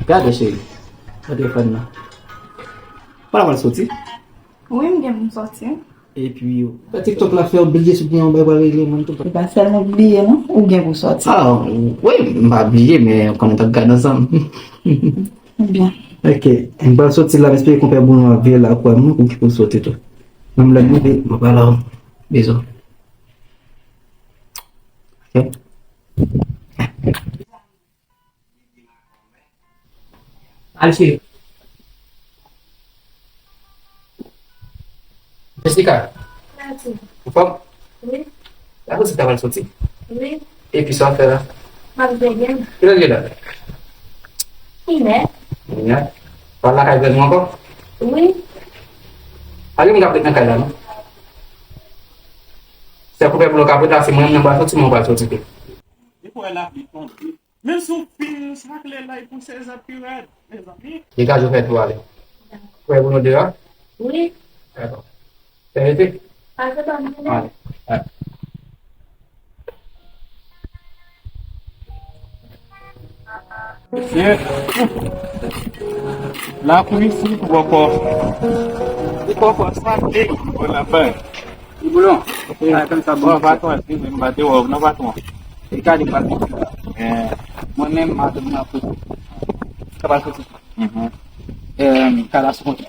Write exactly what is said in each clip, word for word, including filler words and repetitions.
Gade, cheri. Gade telefòn nan. Ou pa pral soti? Wi, m gen pou m soti. Epi, fè TikTok la fè w bliye si w gen yon bagay pou regle, mwen tou. E pa sèlman bliye, non, ou gen pou soti. Ah, wi, m pa bliye, men konnen t ap gade ansanm. Byen. Ok, m pral soti la, m espere konpè Bouyon ap veye la, kwè m, non, pou ki pou soti tou. Menm lè m rive, m ap pale avè w. Bizou. Ok. Al cheri. Jessica. Ou fòm? Wi. La pou se ta pral soti. Wi. Epi sa w ap fè la? M ap byen. Kilè l ye la? Inè. Inè. Pral lakay grann mwen ankò? Wi. Pa gen moun k ap ret nan kay la, non. Se konpè Bouyon k ap ret la, se mwen menm nan pral soti, mwen pral soti tou. Depi w wè lapli tonbe. Men sou fil, sa klè la, e pou sèz ap pi rèd, mezanmi. Degaje w fè tou ale. Ou wè pou nou deyò? Wi. Dakò. Fè mete? Pase ban mwen. Ale. Ale. Mesye, lapli isit bòkò. Li bòkò sa te. Bon, la bay. Li boulon. Li boulon. Bon, patwon, eskize m, m pa te wè w, non, patwon. Li ka li pa te. Eh. Mwen menm, madanm nan pou. Sa pa soti. Mhm. Eh, kay la sou konte.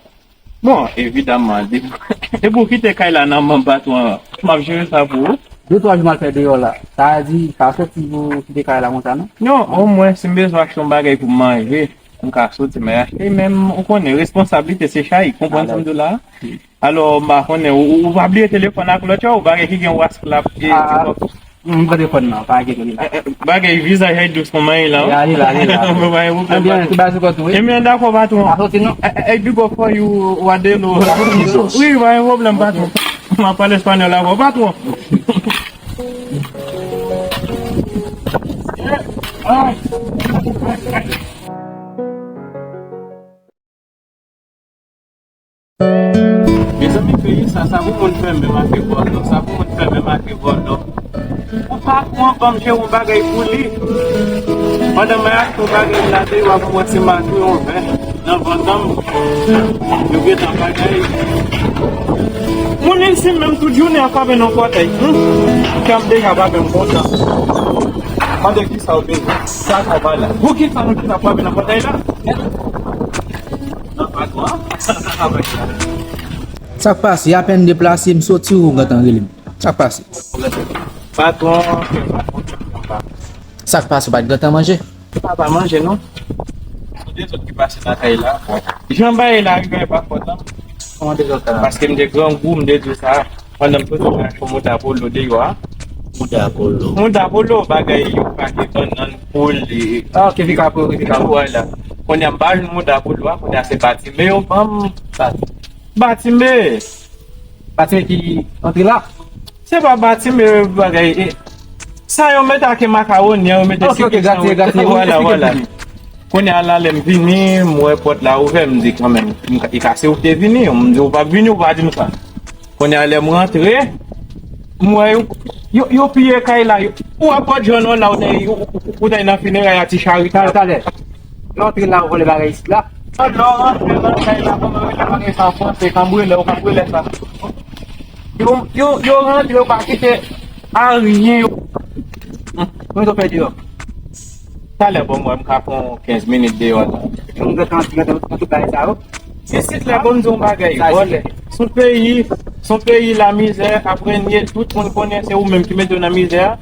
Bon, evidaman, depi, depi w kite kay la nan men patwon an, m ap jere sa pou ou. De twa jou m al fè deyò la. Sa di, pa soti pou kite kay la konsa, non? Non, omwen, si m bezwen achte yon bagay pou m manje, m ka soti, men achte, men ou konnen, responsablite se chay, konprann sa m di w la? Alò, m pa konnen, ou, ou, ou pa bliye telefòn ak lòt yo, ou bagay ki gen WhatsApp la, e, ah, TikTok. M pran telefòn nan, pa enkyete li la. Eh, eh, bagay vizaj ay dous kòman li la, wi. Ya, li la, li la. Mwen pa gen pwoblèm, patwon. Ebyen, dakò, patwon. Pa soti, non. Eh, eh, eh, big up for you, Wadelo. Wi, pa gen pwoblèm, patwon. M ap pale espanyòl avè w, patwon. Mezanmi, peyi sa, sa pou moun fè menm ak revòlò, sa pou moun fè menm ak revòlò. Ou pa pran ban m jere yon bagay pou li. Pandan m achte yon bagay la deyò, ap wè se mato yon vè nan vant m. Yo gentan bagay. Moun isit menm tout jounen ap frape nan pòtay. Hmm? Kè m deja frape m kontan. Mande kisa w bezwen. Sa konba la. Pou kisa nou tout ap frape nan pòtay la? Sa k pase? Apèn deplase, m soti, ou gentan rele m. Sa k pase? Patwon. Sa k pase, ou pa t gentan manje? M pa, pa manje, non. Se dezòd ki pase nan kay la. Jan bagay la rive pa fòt an. Kòman dezòd sa? Paske m te grangou, m te di w sa. Pandan m sot achte mouda polo deyò a. Mouda polo. Mouda polo, bagay yo pake bannann pou li. Ah, ok, fika polo, fika polo. Vwala. Kounye a m pa jwenn mouda polo a, kounye a se Batime yo ban m. Sa. Batime. Batime ki antre la? Se pa Batime bagay. E, sa yo mete ak makawoni an, yo mete. Ok, ok, gratye, gratye. Vwala, vwala. Kounye a la, lè m vini, m wè pòt la ouvè, m di kanmenm, m ka, e ka se ou k te vini, m di ou p ap vini, ou pa di m sa. Kounye a lè m rantre, m wè yo, yo, yo piye kay la, yo, ou wè pòt jòn an la, ou te, ou, ou, ou te nan fineray a Ti Chari. Talè, talè. Yo antre la, yo vòlè bagay isit la. Lè w rantre nan kay la, kòman yo rele bagay sa an fransè, kanbrelè, ou kanbrelè sa. Yo, yo, yo rantre, yo pa kite ayen, yo. Kòman yo fè deyò? Talè, bon, mwen, m ka pran kenz minit deyò la. Yon grantan, grantan, nan tout bagay sa yo. Isit la, bon, m di yon bagay, vòlè. Son peyi, son peyi lamizè ap renye, tout moun konnen se ou menm ki mete yo nan mizè a.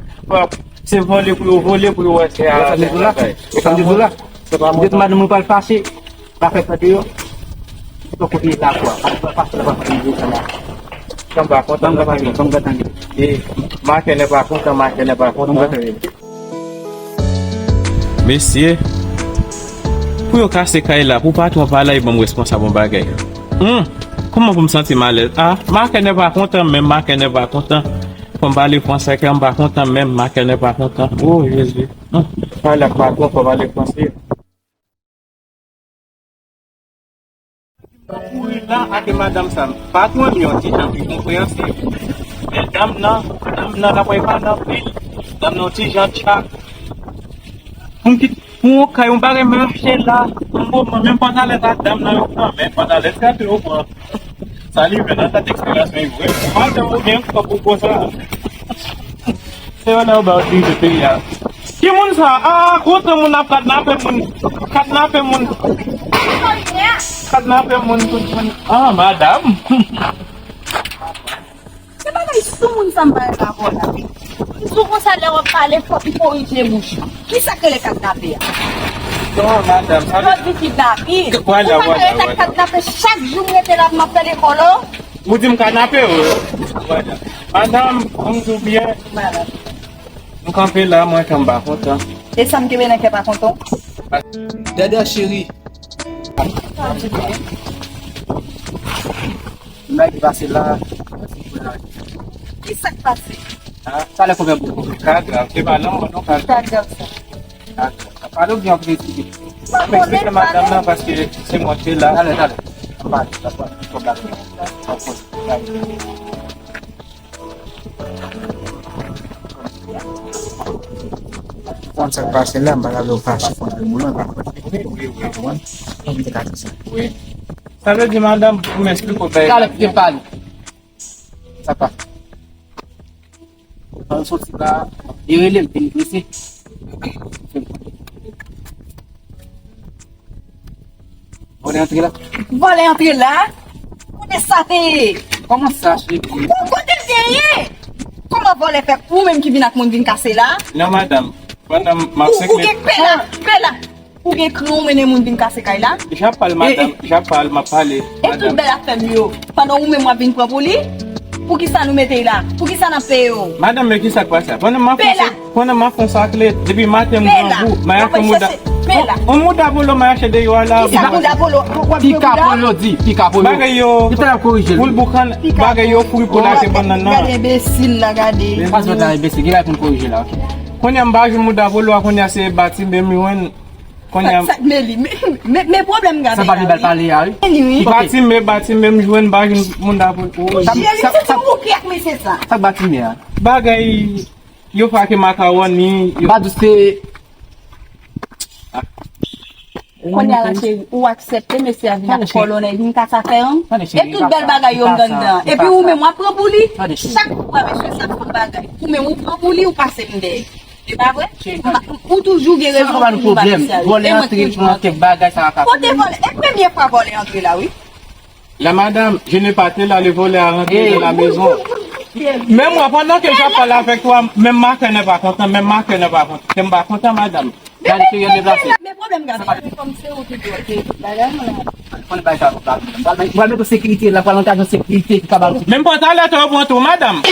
Se vòlè pou yo vòlè, pou yo wè se a. Sa m di w la. Sa m di w la. M di tout madanm mwen pral fache. Pa fè sa deyò. Ou pa kote la kwa. Pa, pa, pa, pa, pa, pa, pa, pa. Tann pa kontan, tann pa kontan. E, makè nè pa kontan, makè nè pa kontan. Mesye, pou yo kase kay la, pou patwon pa la, e ban m responsab yon bagay. Hum, kòman pou m santi m alèz? Ah, makè nè pa kontan, menm makè nè pa kontan. Fò m pale fransè, kè m pa kontan, menm makè nè pa kontan. Oh, Jezi. Hum, pale ak patwon, fò pale fransè. Kouri la ak madanm sa. Patwon m yon ti jan pi konpreyansib. Men dam nan, dam nan la pral pale anpil. Dam nan yon ti jan tchak. Pou m kit-, pou yon kay, yon bagay m achte la, yon moman, menm pantalèt a dam nan yo pran, men pantalèt sa yo pran. Sa li vle nan dat eksperyans men vre. Madanm ou gen kòb pou konsa. Se yo nan yo ba yo dirije peyi a. Ki moun sa? Ah, kontan moun ap kadnape moun. Kadnape moun. Kadnape moun, tout moun. Ah, madanm. Se bagay sou moun sa m pa renmen avè w la. M di w konsa lè w ap pale, fòk ou korije bouch ou. Kisa k rele kadnape a? Non, madanm, sa. Yo di kidnape. Vwala, vwala, vwala. Ou pa ka rete ak kadnape chak jou m rete la m ap fè lekòl, o. Ou di m kadnape, o. Vwala. Madanm, m di w byen. Madanm. M kanpe la, mwen, kè m pa kontan. E sa m kenbe nan kè pa kontan? Dada cheri. Bagay ki pase la. Ki sa k pase? Ah, sa lè konbyen pou ka grav. Se pa lanmò non, ka grav. Ka grav sa. Ka grav. Pale byen anpil. Mwen konnen madanm nan paske se mwen ki te la. Talè, talè. Anba, anba, anba. Konn sa k pase la, m pa ta vle w fache kont moun nan, pa konn. Wi, wi, wi. Konn te ka di sa. Wi. Sa vle di, madanm, pou m eksplike w bagay. Talè, kite pale. Sa pa. Ann soti la, li rele m, vin prese. Vòlè antre la. Vòlè antre la? Kote sa te ye? Kòman sa, cheri? Bon, kote l te ye? Kòman vòlè fè ou menm ki vin ak moun vin kase la? Non, madanm. Madanm, m ap... Ou, ou gen pè la, pè la. Ou gen kran ou mennen moun vin kase kay la? J ap pale, madanm, j ap pale, m ap pale. E tout bèl afè m yo, pandan ou menm w ap vin pran pou li? Poukisa nou mete l la? Poukisa n ap peye w? Madanm, men kisa k pase a? Pandan m ap fè sa, pandan m ap fè sa ak li, depi maten m grangou, m ay achte mouda. On mouda polo m ay achte deyò a la. Kisa mouda polo? Pika polo di, pika polo. Bagay yo, poul boukan, bagay yo fri pou l achte bannann nan. Gade enbesil la, gade. Pa sot la enbesil, gen bagay pou n korije la, ok. Kounye a m pa jwenn mouda polo a, kounye a se bati men m jwenn. Kounye a sa, sa k meli? Men, men, men pwoblèm gade la, wi. Sa pa li bal pale a, wi. Meli, wi. Bati men, bati men m jwenn, m pa jwenn mouda polo. Cheri, se ti bouke ak mesye sa. Sa k bati men a? Bagay yo fè ak makawòni, yo... Badou se... Kounye a la, cheri, ou aksepte mesye a vin ak kolonèl, vin kase afè an? E tout bèl bagay yo m gen anndan. Epi ou menm w ap pran pou li? Chak fwa mesye sa fè yon bagay, ou menm ou pran pou li, ou pase m dèyè. Se pa vre? Ou toujou gen rezon pou nou pa mesye a. Vòlè antre, pran kèk bagay, sa pa ka. Kote vòlè? E premye fwa vòlè antre la, wi. La madame, je n'ai pas tel à le volet à rentrer dans la maison. Même moi, pendant que je parle avec toi, même ma cœur n'est pas content, même ma cœur n'est pas content. Kè m pa kontan, madam. Gade, peryòd deplase. Men pwoblèm gade. Kòm se ou ki dwe te bagay mwen la. Konn bagay sa, pral mete sekirite la, pral angaje sekirite ki ka ba nou. Menm pantalèt ou pran tou, madam.